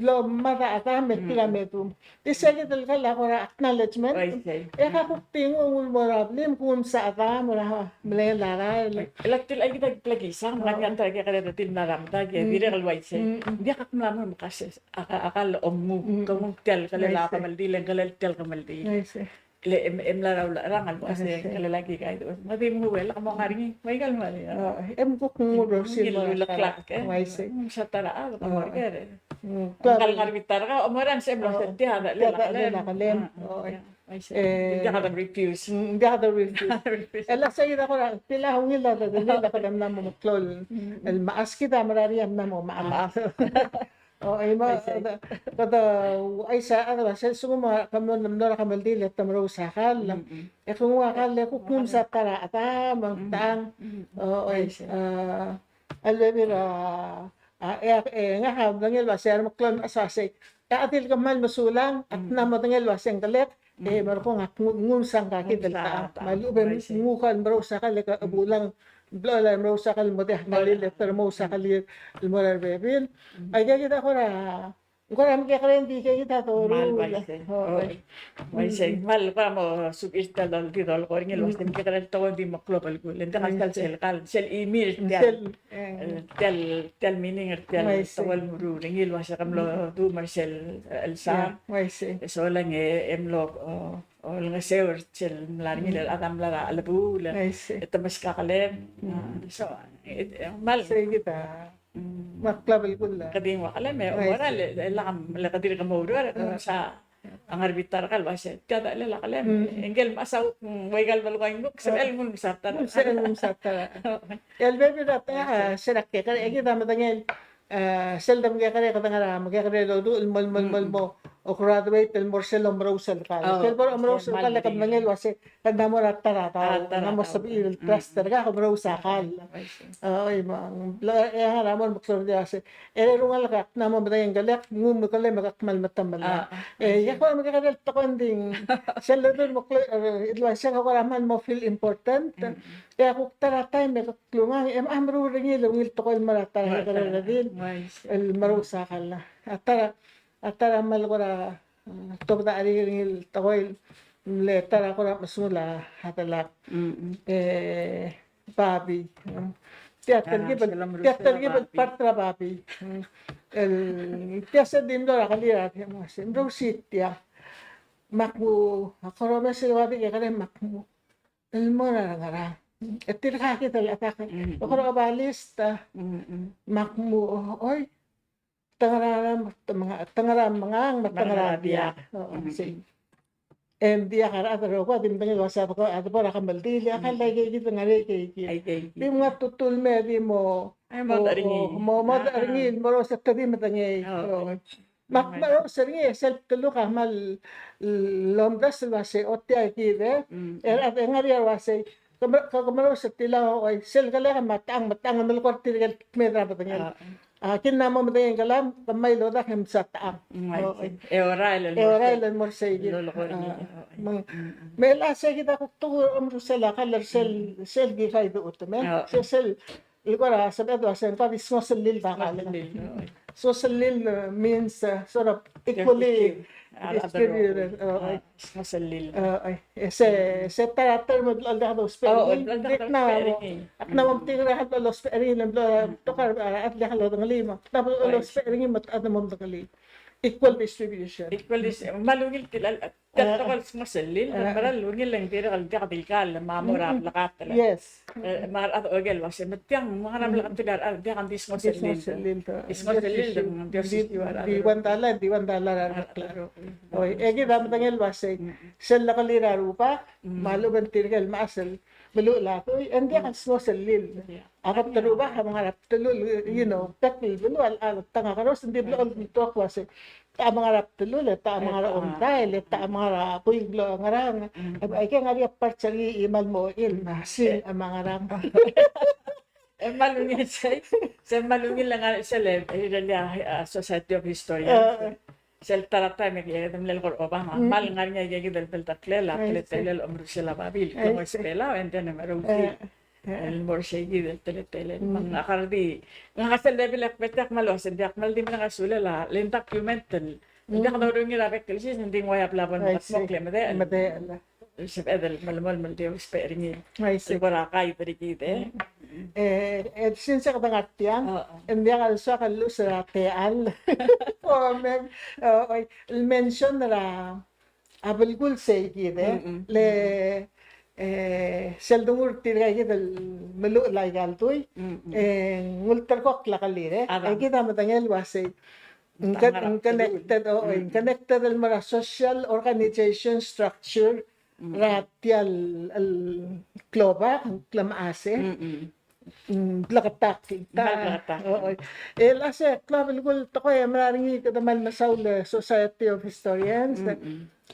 blo mad a chedam me tir a medum. Di sei kid el kall a kora acknowledgement. E ka kuk di nguu el mo er a blim, kuk nguu a chedam, mo er a meleng el rael. E le tir a kid a blak kisang, me ng ngar er ngii a ta er a kekerei e di mla er a medad, e dirrek el uaisei. Ng diak ak mla mo mekasai a ka, a kall a omnguu, ke nguu tia el kelel a kemeldiil, e ng kelel tia el kemeldiil. Le e, e mla er a ulecherang el uase ng kelel a kikaid a chutem. Me di mnguu e lak mo ngar er ngii, me aika el mle. E, e kuk nguu er a sel uleklak, e. Uaisei. Ng sa ta er a, a, kuk mo er ker. Ng kal ngar er a bita er kau, omerang se el uase tia a delal a kelem. Oi. Uaisei. E, ng diak de refuse. Mm, ng diak de refuse. Refuse. E le sei kid a kora, tia el ungil a, a, a, a, kede mla mo meklou el, el mechas kid a mera el mla mo mechas. O, e mo, uaisei. Kede, kede, uaisei, a, a, sel sekum a, kede mlo, mlo er a kemeldiil e te merous a kall. Mm, mm. E ke nguu a kall e kuk nguu msa ta er a chedam, me ng tang. Mm, mm. O, uaisei. A, a lebebil a, a, e, e, ngak a medengei el uasei, a remeklou el mechas a uasei, e a chad el kmal mesulang, a te mla medengei el uasei ng kelek, e merekong a nguu, nguu msa ngka kid el ta. Me a lechub e ng nguu a kall, merous a kall, e ke chebuul a, blechoel a merous a kall el mo diak a kall el, e te merous a kall el mo er a rebebil. Aika kid a kora Ng kora mekekerei e ng di ikei kid a doruul. Kmal uaisei. O, uaisei. Kmal kora mo subir tia el di dolekoi er ngii el uasei mekekerei el tekoi e ng di meklou a belkul. E ng di ngar sel, sel kall, sel imir tia el, tia el, tia el meaning er tia el tekoi el meruul er ngii el uasei ke mlo duum er sel, el sang. Uaisei. E solang e, e mlo, o, olengeseu er sel mla er ngii el chad a mla er a chelebuul. Uaisei. E te meskak a kelem. A, so, e, e, kmal. Sei kid a Mm. Me a klou a belkul a. Kede nguu a kelem e, uaisei. Ua le, le, le, le kede dirk mo oureor, e, mm, sa, a ngar er a bita er kau el uasei, tia a delal a kelem, mm, e ngike el mechas a kuk, mm, ua ikal belkul a nguk, sebechel el nguu el msa ta er a. Sebechel el nguu el msa ta er a. El bebil er a ta, uaisei, se er a kekerei, e kid a medengei el, e, sel de mekekerei, kede ngar er a mekekerei el oduch el mo, mo, mo, mm, mo, o graduate el mo er sel omerous el kall. Oh, sel bo lomerous el kall, e kede medengei el uasei, kede mo er a ta er a, a, ta er a, kede mo sebechir el trust er kau, omerous a kall. Uaisei. Oi, me ng blo, e, a ngar er a mo meklou er a uasei, e le rungel kak, ng mo medengei el kelek, nguu me kelem e kmal metemall. A, a. E, uaisei. Ia kora mekekerei el tekoi e ng di, sel ledu el meklou, e, el uasei kora kmal mo feel important. Mm. E a kuk ta er a taem e ke klungiang, e, a meruul er ngii el ungil tekoi el mo er a ta er a, mo er a ta er a, kekerei el redil. Uaisei. El merous a kall. A ta er a, a ta er a kmal kora, a, tobed a cheral ngii el tekoi el mle ta er a kora mechesengul a delak. Mm, mm. E, babii. Mm. Tia, ah, telkib el, tia telkib el part er a babii. Mm. El, tia se di mlo er a kelir a, tia mo se, mlo se tia. Me ak nguu, a kora omes el ua di kekerei me ak nguu. El mo er a ngerang. E tirka kid el attack. Mm, mm. Kora oba list a. Mm, mm. Me ak nguu, oi. Te ngar er a, te ngar er a mengang, me te ngar er a diak. O, sei. E ng diak a rechad el rokui a di medengei el uasei a debo er a kemeldiil, e a kall a ikeikid, ngar er a ikeikid. Di mngai a ultutelel me di mo, mo, mo, mo er ngii el mo er a uasei te di medengei. Me ak merous er ngii, e sel bdeluk a kmal lomdasu el uasei, o tia kid e. E a rechad e ngar er ngii a uasei, ke mer-, ke, ke merous er tiang, oi, sel kelek me a techang, me a techang, me a melekoi er tirke el kmeed er a bedengel. A, kid a mo medengei el kelam, ke mei el odak e msa techang. Mm, oi. E orael el mo er sei. E orael el mo er sei kid. Me, me a sei kid a kuk tekoi er a omerusel a kall er sel, sel di kai de utem. Se sel, el kora sebeched el uasei ng kora di sngosellil a kall. Sngosellil, oi. Sngosellil, uh, means, uh, sort of equally distributed. Sngosellil. Oi. E se, se ta er a term el diak dousbech er ngii. Ng di kna mo, ak kna mo metik er a chad el lousbech er ngii, el mlo, tokar a chad el diak lodengelii me. Kna mo lousbech er ngii me a chad el mo medengelii. Equal distribution. Equal dis-, me a ungil tia el, tia el tekoi el sngosellil, me a ungil e ng dirrek el diak di kall me a mo er a bleketakl. Yes. E, me a rechad a oker el uasei, me tiang, me ng ngar er a bleketakl a rechad, diak di sngosellil. Di sngosellil, di, di one dollar, di one dollar a rebek. Oi, e kid a medengei el uasei, sel lekelir a rubak, me a lechub e ng tirke el mechas el meluchel a dui, e ng diak el sngosellil. A kot el rubak a mngar er a bdelul, you know, bek el beluu a, a, tang a keros, ng di blechoel el tuobed el uasei. Techa mngar er a bdelul, e techa mngar er a omdael, e techa mngar er a buik el blo ngerang. E, e ke ngar er ngii a parts er ngii el kmal mo chil, me a sing, e, me a ngerang. E kmal ungil sei, se kmal ungil el ngar er sel, e, e, a Society of Historians. Sel ta er a taem e kede mle kora oba me a kmal ngar er ngii a ikakid el bldeklel a teletelel omerusel a babii, el klou el spell a, and then e meruul. El mo er sei kid el teletelel. Me ng, a kar di, ngak a sel debil e ak betok a kmal uasei, ng diak kmal di mle ngar er a sulel a, le ng document el, ng diak doruul er ngii er a bek el sils, ng di ng ua ia bla bo el mekmokl e medechel. Medechel. El sebeched el melemolem el di ousbech er ngii. Uaisei. El kora guide er kid, e. E, e, since kede ngar tiang, e ng diak el soak el lose er a techall. Comment, o, oi, el mention er a a belkul sei kid, e, le, e, sel dengar er tirka kid el meluchel aika el dui, e, ng ulterekokl a kelir, e. E kid a medengei el uasei, Ng connected, o, connected el mo er a social organization structure er a tia el klobak, el klemechas. Mm, bleketakl, ta. Bleketakl. O, o. El a se klou a belkul el tekoi a mla er ngii, kede kmal mesaul e Society of Historians.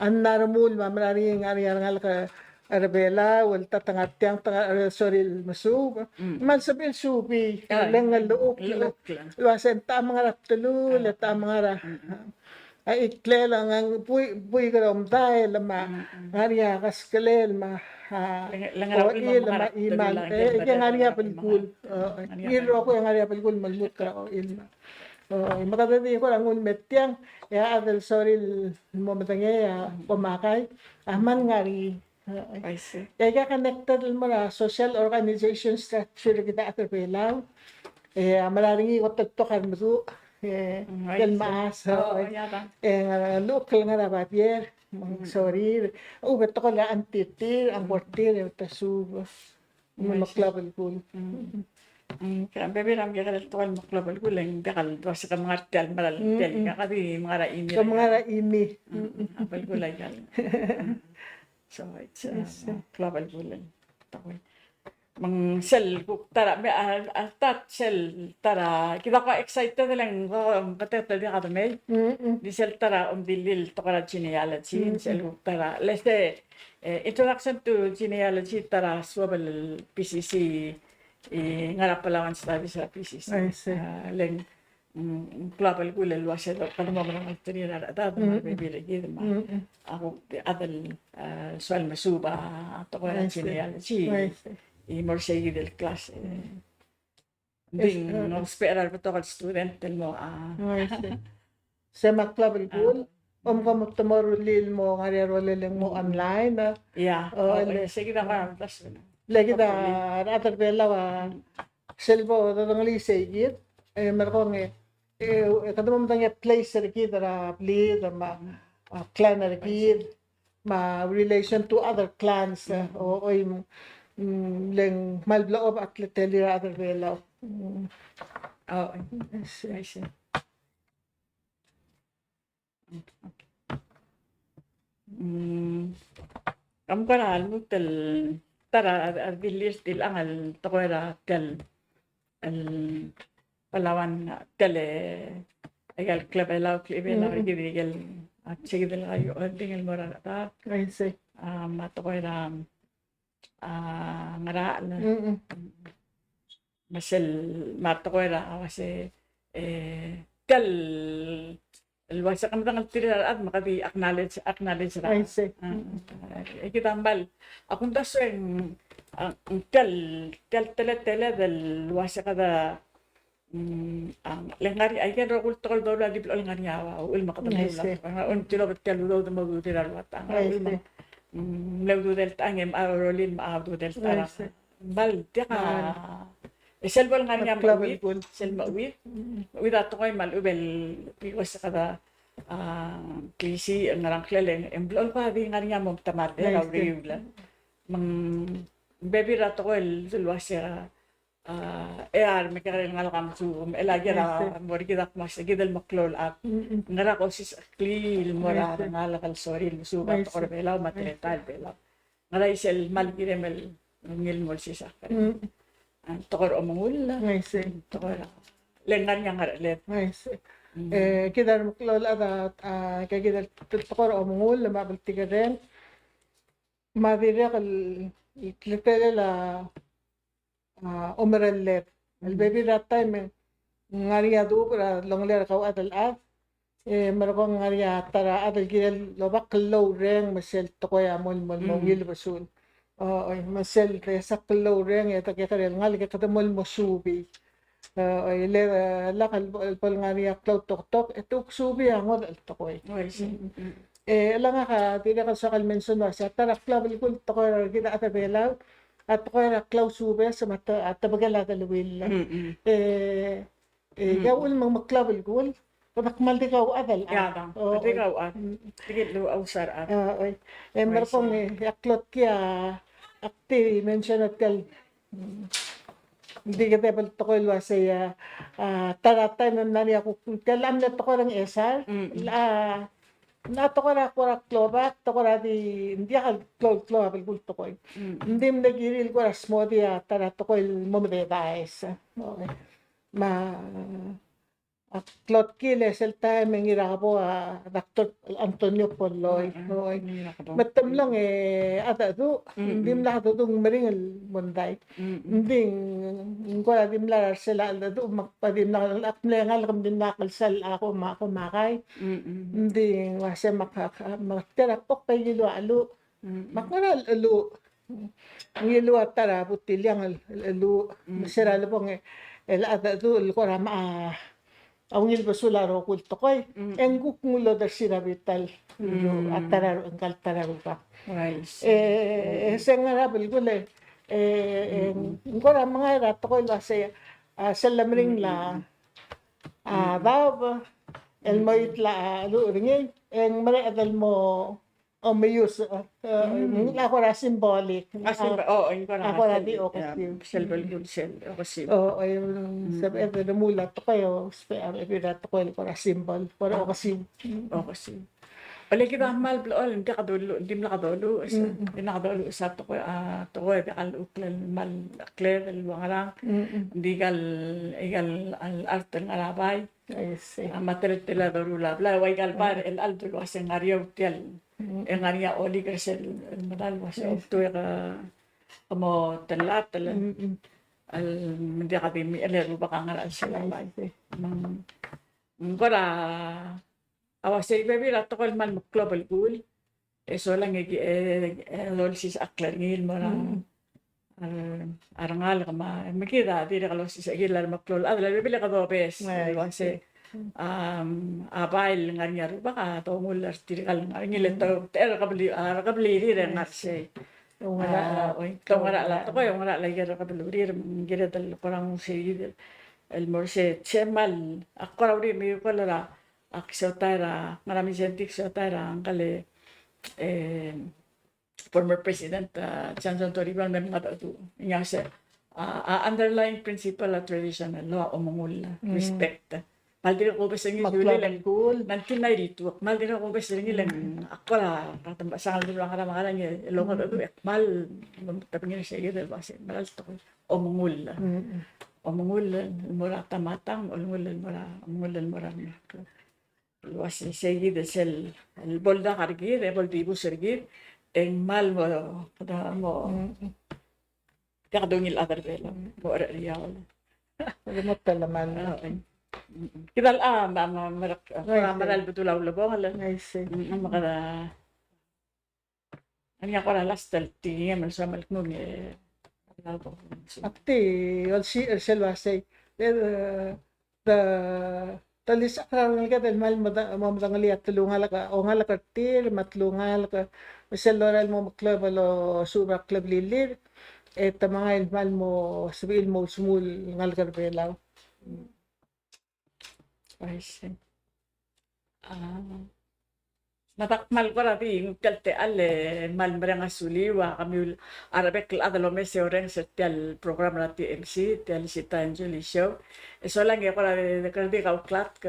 A Ngeremlengui a mla er ngii, ngar er ngii a rengalek er a Belau el ta, te ngar tiang, te ngar er a sorir el mesuub. Kmal sebechel el suub e le ng llechukl. Llechukl. El uase ng techa me ngar er a bdelul, e techa me ngar er a a iklel a ngang bui, buik er a omdael me a ngar er ngii a kaskelel me a, a, ochil me a chimal. E, e ngar er ngii a belkul. O, ngii el rokui a ngar er ngii a belkul me lmuut er a ochil me a. O, me kede di kora nguu el me tiang, e a chad el sorir el mo medengei a komakai a kmal ngar er ngii. I see. E aika connected el mo er a social organization structure er kid a chad er a Belau. E a mla er ngii kot el betok a remeduch, e, mm, I see. Kel mechas, o, o, ia, da. E ngar er a llechukl el ngar er a babier, me ng sorir, a betok el antitir, a ngortir, e te suub. Me ng klou a belkul. Mm. Mm, kede bebil er a mekekerei el tekoi el meklou a belkul, e ng diak el uase ke mengar tia el mera el tia el, ke di mengar a chimi. Ke mengar a chimi. Mm, a belkul a ikal. So, it's, uh, yes, klou a belkul el tekoi. Me ng sel kuk ta er a, me, a, a, ta sel ta er a, kid a ko excited el ng ko, ng kede diak a demei. Mm, mm. Di sel ta er a omdilil el tekoi er a genealogy, mm, sel kuk ta er a, let's say, eh, Introduction to Genealogy, ta er a suobel P C C, e ngar er a Palauan Studies er a P C C. I see. A, le ng, mm, klou a belkul el uase kede mo medengelterir a rechedad me a rebebil er kid me a, a kuk di chad el, a, soal mesuub a tekoi er a genealogy. I see. I see. E mo er seikid el class, e. Ng di ng ousbech er a rebetok el student el mo, a. I see. Se me a klou a belkul, a, omko mo te mo rullii el mo ngar er ngii a rolel e ng mo online, a. Ia, o, o, le, se kid a mo, le kid a rechad er a Belau a sel bo dodengelii seikid, e, merekong e, e, kede mo medengei a place er kid er a blid, me a, a, clan er kid, me a relation to other clans, e, o, oi, mm, le ng kmal blechob a teletelir a rechad er a Belau. Mm. O, I see. I see. Mm. Kom kora lmuut el ta er a, a, a dilu er tiang el tekoi er a tia el, el Palauan, tia el, e, aika el klebelau, klebelau, mm, er kid, aika el, a, se kid el kaio, a, di ngii el mo er a, a, I see. A, me a tekoi er a, a, ngerachel. Mm, mm. Me sel, me a tekoi er a, a uase, e, tia el uase ke medengelterir a rechad me ke di acknowledge, acknowledge er a. I see. A, e kid a kmal, a kumdasu e ng, a, tia el, tia el teletelel el uase kede, mm, a, le ngar er ngii, aike el rokui el tekoi el doruul a di blechoel ngar er ngii a uchul me kede mle, I see, a, ng tilobed tia el udoud me a ududir a rultang. I see. A uchul me, mm, mle ududel tang e me a rolel me a ududel tang. I see. Kmal diak a, e sel bo el ngar er ngii a mecheuid, sel mecheuid. Mecheuid a tekoi me a lechub el di uase kede, a, klisiich, ngerang, klel, e ng blechoel kuk di ngar er ngii a mo metemall er a uriul. Me ng bebil er a tekoi el uase, a, e a remekekerei el ngalek a mesuub, me chelecha a mo er kid a kmo se kid el meklou el chad. Ngera kosisechekl el mo er a rengalek el sorir el mesuub a tekoi er a Belau me a teletelel a Belau. Ngera isel kmal kirem el ungil el mo olsisechakl. Mm. A, tekoi er a omengull. I see. Tekoi er a, le ngar er ngii a ngerecheled. I see. Mm. E, kid a remeklou el chad a, a, ke kid el tekoi er a omengull me a bltikerreng. Me a dirrek el, el teletelel a a, omerelled. El bebil er a taem e ng ngar er ngii a duubech er a delongelel a kauchad el chad. E merekong e ng ngar er ngii a ta er a chad el kirel el oba klou el reng me sel tekoi a mo el mo ungil besul. O, oi, me sel resa klou el reng e te kekerei el ngalek e kede mo el mo subii. O, oi, le, e, lak el bo, el bo el ngar er ngii a klou el toktok, e te kuk subii a ngodech el tekoi. O, I see. Mm, mm. E, le ngak a dirrek el soak el mention el uase a ta er a klou a belkul el tekoi er kid a chad er a Belau, a tekoi er a klausubes me a te-, a tebekel a deleuill. Mm, mm. E, e, mm, ia uchul me ng meklou a belkul, kede kmal di kauchad el chad. Ia, da. O, di kauchad. Mm. Di kid el ouchais er a chad. A, oi. E, merekong e, a klou tia, ak di mention er tia el, mm. Ng di kede bel tekoi el uasei a, a, ta er a taem e ng ngar er ngii a kuk, tia el mle tekoi er a Ngchesar, a, ng tekoi er a kora klobak, tekoi er a di, ng diak el klou, klou a belkul tekoi. Ng di mle kirir el kora smodii a ta er a tekoi el mo mededaes. Me a, a klotkil e sel taem e Ngirakebou a Doctor Antonio Polloi. Me te mlong e a dedu, ng dimlak dedu ng meringel el mondai. Ng di ng kora dimlak er sel a dedu, me ak dimlak, ak mle ngalek me dimlak el sel a ko ma, ko ma kai. Ng di ng uase me ak, me ak tia er a kuk bai kilua a cheluch. Me ak ngar er a cheluch. Ngiluu a ta er a butiliang el, el, el, me se er a lebong e, el a dedu el kora me a, a ungil besul a rokui el tekoi, e ng kuk ng ulodersii er a bita el, a ta er a, ngka el ta er a Rubak. E, e se ngar er a belkul e, e, e, ng kora mengai er a tekoi el uasei, a, sel lemeringel a, a, daob, el mo it a, a, cheluch er ngii, e ng mereched el mo, o, meius, e, e, ng kora symbolic. A, symbo-, o, ng kora, a kora di okesiu. Sel belkul sel okesiu. O, e, sebeched el remuul a tekoi, o, sebeched a bebil er a tekoi el kora symbol, kora okesiu. Okesiu. Ole kid a kmal blechoel, ng diak dolu, ng dimlak dolu, e se, ng dimlak dolu, e se a tekoi, a, tekoi diak el uchul el kmal kled el ua ngerang, ng di ikal, ikal art el ngar er a bai. A, me a teletelel a doruul a blai, ua ikal bai, el, el dulu a se ngar er eou tia el, e ngar er ngii a olik er sel, el medal ua se, otuek, e, ke mo telatk el, el, me ng diak di mechell e Rubak a ngar er a chelsel a bai. Me ng, ng kora, a uasei bebil a tekoi el kmal meklou a belkul, e solang e, e, e dolsisechakl er ngii el mo er a, a re, a rengalek me a, me kid a dirrek el osisechakl er a remeklou el chad, el bebil e kede obes, el uasei, am, a bai el ngar er ngii a Rubak a dongull er tirka el ngar er ngii, le te, te, a rekebliu, a rekeblirir e ngar sei. A, oi, te oungerachel a tekoi, oungerachel a ikel rekeblirir, me ng kired el kora nguu sei kid el, el mo er sei, se kmal, ak kora uriul me kuk er a, ak siotai er a, ngar er a Mindszenty ak siotai er a ngkal, e, former President, a, Johnson Toribiong el me mengedecheduch. Ng uase, a, a underlying principle a traditional law a omengull, respect. Kmal dirrek kobes er ngii el, nineteen ninety-two, kmal dirrek kobes er ngii el, ak kora, kora te mechesang el dulu a ngerang me a ngerang e, el ongedecheduch, e kmal, te bengir sei kid el uase, meral tekoi. Omengull. Omengull el mo er a ta me a tang, omengull el mo er a, omengull el mo er a, el uase sei kid sel, el bo ldak er kid, e bo ldibus er kid, e ng kmal mo, kede mo, diak dongil a chad er Belau, mo er a Riaol. Kede mo telemall. Kid a, a, me, me, me, kora meral bedul a ulebongel. Me kede Ng kora last el tekingem el soam el kmo ng, e, ak di olsiich er sel uasei, e, te, te lisechakl er a rengeleked el kmal meda-, mo medengelii a telungalek, ongalek er tir, me a telungalek, me sel lorael el mo meklou e bo losuub er a kleblilir, e te mengai el kmal mo sebechir el mo usmuul el ngalek er Belau. Uaisei. A. Me ak kmal kora di nguu tia el techall e kmal mereng a suliu a kemiu el, a rebek el chad el omes e orrenges er tia el program er a T M C, tia el Sita and Julie Show. E solang e kora de, de kede di kauklatk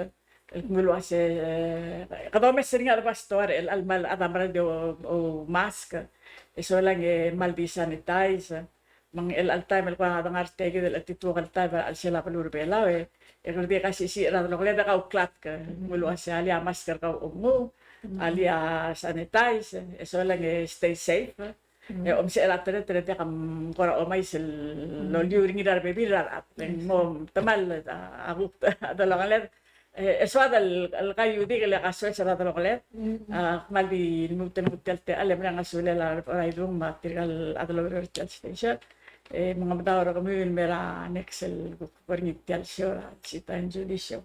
el kmo el uase, e, kede omes er ngii a debo stoa er chelechang el kmal a chad a mera el di o, o mask. E solang e kmal di sanitize. Me ng chelecha el taem el kora ngar er tia kid el chetituok el taem er a chelsel a beluu er Belau, e, e kede di kasisiich er a delongeled e kauklatk, e, me ng uaisei, alii a mask er kau a omnguu, alii a sanitize, e solang e stay safe, e omsech er a tereter e diak, mm, kora omais el oliu er ngii er a rebebil er a rechad, e ng mo temall a, a kuk delongeled, e, e soad el, el kaiudik el kasoes er a delongeled. A, kmal di lmuut el nguu tia el techall e mereng a sulel a Rebechor Aidung me tirka el chad el oureor er tia el station. E mengemedaol er kemiu el me er a next el kuk er ngii tia el show er a Sita and Julie Show.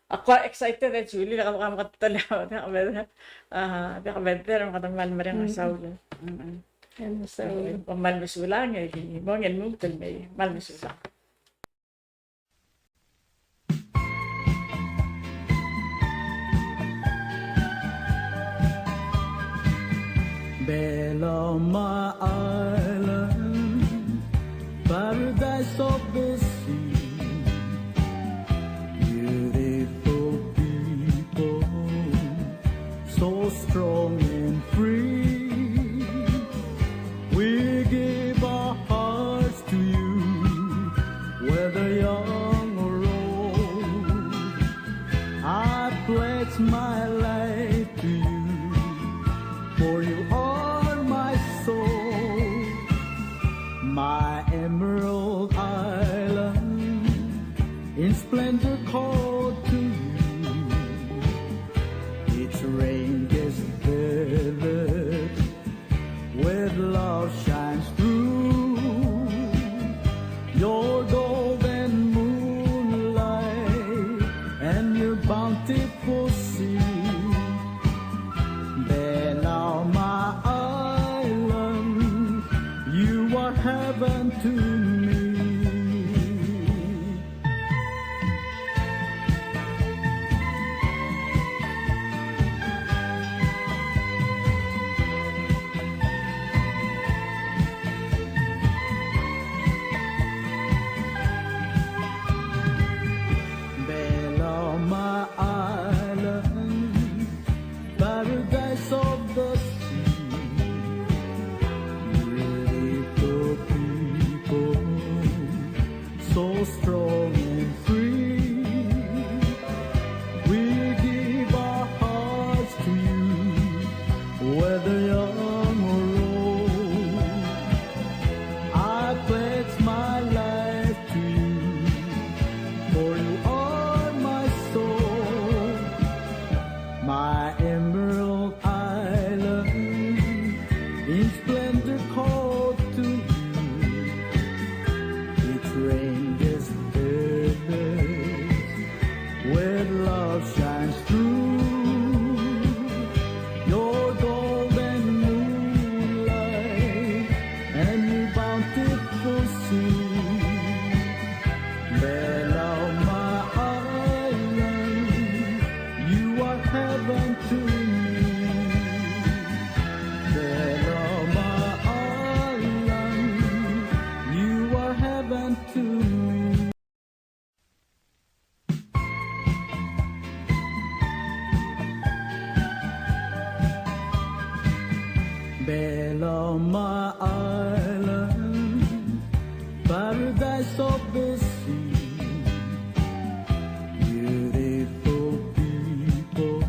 Ak kora excited e Julie, le kede kmal meketeklii, diak kede, a, diak kede, me kede kmal mereng a saul. Kmal mesulang, e ki mong e lmuut el mei, kmal mesulang. Belau my island, paradise of this Pledge my life to you, for you are my soul, my emerald island, in splendor called to you. Its range is vivid, with love shines through. Your golden moonlight and your bountiful sea. Belau, my island, you are heaven to me. Belau, my island, paradise of the sea. Beautiful people, so strong and free. We give our hearts to you, whether young or old. I pledge my life to you, for you are my soul, my emerald island, in splendor called to you. Its range is endless, where love shines through. Your golden moonlight and your bountiful sea. Belau, my island, you are heaven to me. Belau, my island, you are heaven to me. Belau, my island, paradise of the sea. Beautiful people,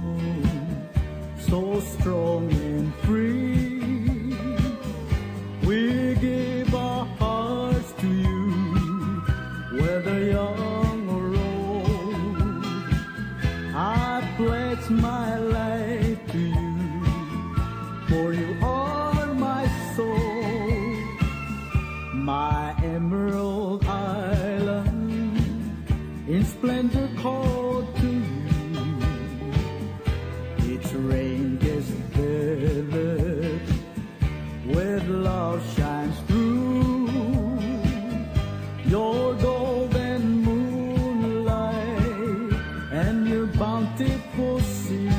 so strong and free. We give our hearts to you, whether young or old. I pledge my life to you, for you are my soul, my emerald island, in splendor called to you. Its range is vivid, where love shines through. Your golden moonlight and your bountiful sea.